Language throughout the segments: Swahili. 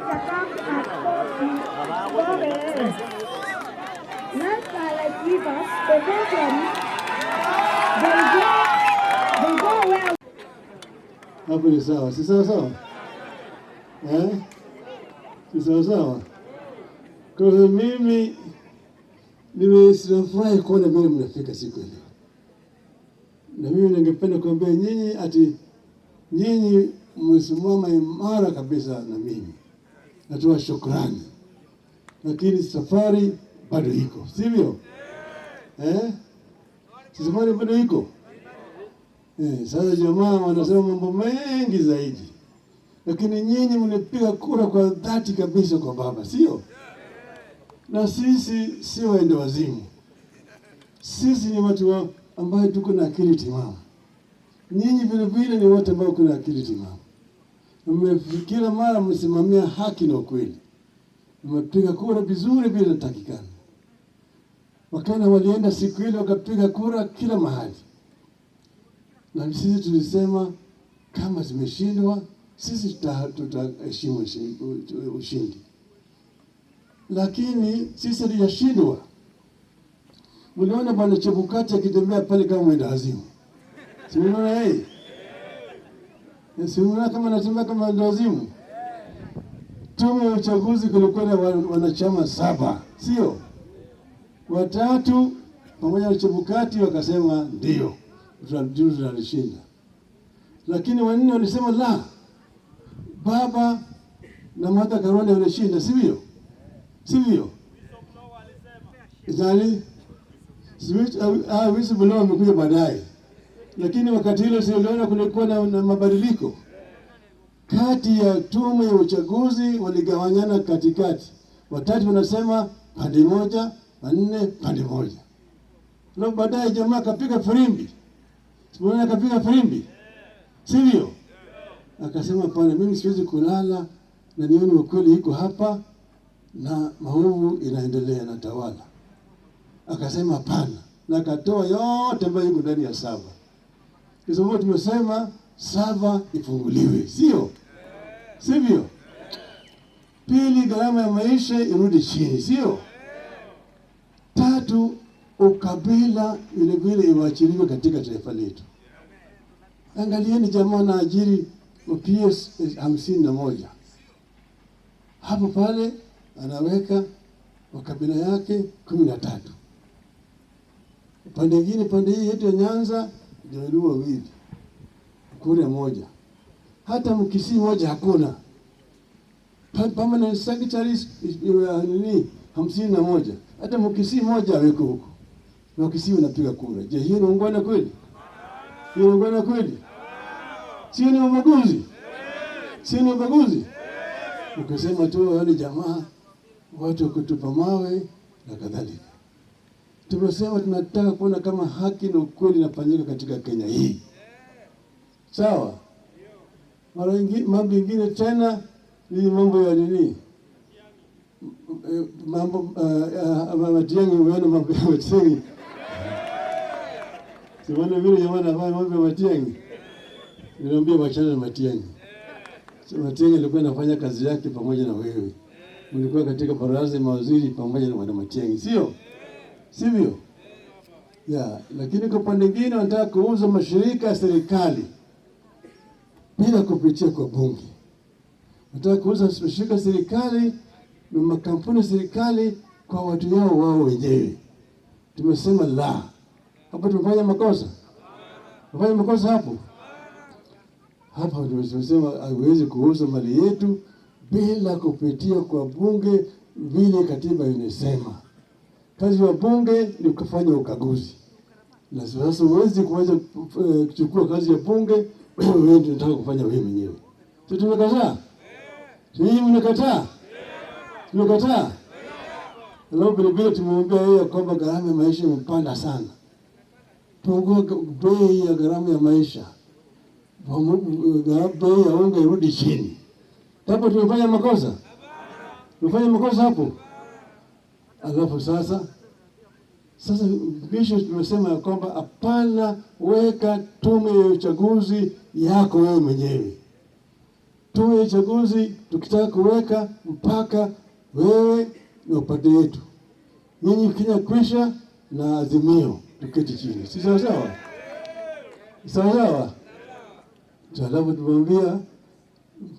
Come at 4 a.m. Lives are like rivers, eventually they go where Hapo ni sawa, si sawa sawa? Eh? Si sawa sawa? Kwa hivyo mimi nimefurahi kuona vile mnafika siku ya leo, na mimi ningependa kuambia nyinyi ati nyinyi mmesimama imara kabisa na mimi natoa shukrani, lakini safari bado iko, sivyo? Eh? Si safari bado iko? Sasa jamaa wanasema mambo mengi zaidi, lakini nyinyi mlipiga kura kwa dhati kabisa kwa baba, sio? Na sisi si waenda wazimu, sisi ni watu ambayo tuko na akili timamu. Nyinyi vile vile ni watu ambao kuna akili timamu. Kila mara mmesimamia haki na ukweli, mmepiga kura vizuri vile inatakikana. Wakenya walienda siku ile wakapiga kura kila mahali, na sisi tulisema kama zimeshindwa, sisi tutaheshimu ushindi, lakini sisi hatujashindwa. Mliona bwana Chebukati akitembea pale kama mwenda wazimu, si mliona yeye? Si mliona kama anatembea kama mwenda wazimu? Tume ya uchaguzi kulikuwa na wanachama saba, sio? Watatu pamoja na Chebukati wakasema ndio tunalishinda, lakini wanne walisema la, baba na Martha Karua walishinda, sivyo? Sivyo? Nani? Whistleblower wamekuja baadaye, lakini wakati hilo si uliona kulikuwa na mabadiliko kati ya tume ya uchaguzi, waligawanyana katikati, watatu wanasema pande moja, wanne pande moja. Alafu baadaye jamaa akapiga firimbi, simuona akapiga firimbi, sivyo? Akasema hapana, mimi siwezi kulala na nione ukweli iko hapa na maovu inaendelea na tawala. Akasema hapana, na akatoa yote ambayo iko ndani ya server, kwa sababu tumesema server ifunguliwe, sio sivyo? Pili, gharama ya maisha irudi chini, sio? Tatu, ukabila vile vile iwachiliwe katika taifa letu. Angalieni jamaa na ajiri wa PS 51 hapo pale, anaweka wa kabila yake 13. Pande ingine, pande hii yetu ya Nyanza, Jaluo wawili, Kuria moja, hata Mkisii moja hakuna. Permanent secretaries nini 51, hata Mkisii moja aweko huko, na Wakisii wanapiga kura. Je, hiyo ni ungwana kweli? Hiyo ni ungwana kweli? Sio ni ubaguzi? Sio ni ubaguzi? Ukisema tu wale jamaa watu kutupa mawe na kadhalika. Tumesema tunataka kuona kama haki na ukweli inafanyika katika Kenya hii, sawa? Mara nyingine, mambo mengine tena ni mambo ya nini, mambo Matiang'i. Umeona mambo ya Matiang'i? Simuona vile jamaa anafanya mambo ya Matiang'i? Niliambia wachana na Matiang'i. So, Matiang'i alikuwa anafanya kazi yake pamoja na wewe, mlikuwa katika baraza ya mawaziri pamoja na bwana Matiang'i, sio sivyo? Ya, lakini kwa upande mwingine wanataka kuuza mashirika ya serikali bila kupitia kwa bunge. Wanataka kuuza mashirika ya serikali na makampuni ya serikali kwa watu yao wao wenyewe. Tumesema la. Hapo tumefanya makosa? Tumefanya makosa hapo? Hapa tumesema haiwezi kuuza mali yetu bila kupitia kwa bunge vile katiba inasema. Kazi ya bunge ni kufanya ukaguzi, na sasa huwezi kuweza kuchukua kazi ya bunge wewe ndio unataka kufanya wewe mwenyewe. Si tumekataa? Si nyinyi mnakataa? Tumekataa? Alafu vile vile tumemwambia yeye kwamba gharama ya maisha imepanda sana. Pungua bei ya gharama ya maisha, bei ya unga irudi chini. Hapo tumefanya makosa? Tumefanya makosa hapo? Alafu sasa kisha tumesema ya kwamba hapana, weka tume ya uchaguzi yako wewe mwenyewe. Tume ya uchaguzi tukitaka kuweka mpaka wewe na upande yetu, nyinyi Kenya kwisha na Azimio, tuketi chini, si sawa sawa? Sawa sawa. Alafu tumwambia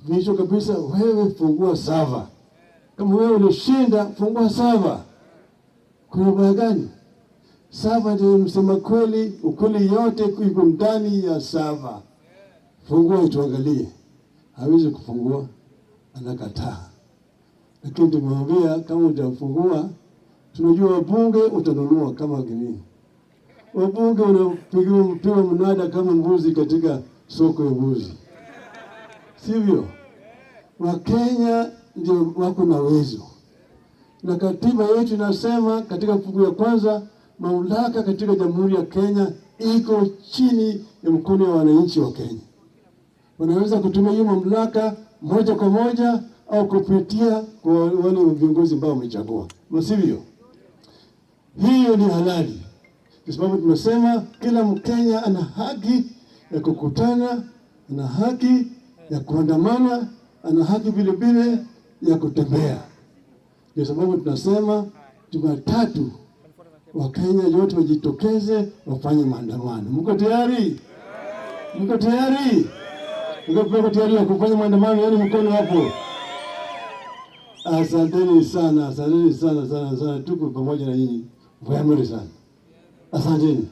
mwisho kabisa, wewe fungua server. Kama wewe ulishinda, fungua server. Kuna ubaya gani? Server ndio msema kweli, ukweli yote iko ndani ya server. Fungua ituangalie. Hawezi kufungua, anakataa. Lakini tumemwambia kama hujafungua, tunajua wabunge utanunua kama gini. Wabunge unapigiwa mpigwa mnada kama mbuzi katika soko ya mbuzi, sivyo? Wakenya ndio wako na uwezo, na katiba yetu inasema katika fungu ya kwanza, mamlaka katika Jamhuri ya Kenya iko chini ya mkono wa wananchi wa Kenya. Wanaweza kutumia hiyo mamlaka moja kwa moja au kupitia kwa wale viongozi ambao wamechagua, sivyo? Hiyo ni halali, kwa sababu tumesema kila Mkenya ana haki ya kukutana, ana haki ya kuandamana, ana haki vile vile ya kutembea. Ndio sababu tunasema Jumatatu Wakenya yote wajitokeze wafanye maandamano. Mko tayari? Mko tayari? Mko tayari ya kufanya maandamano? Yani mkono hapo. Asanteni sana, asanteni sana sana sana, tuko pamoja na nyinyi. Vayamuri sana, asanteni.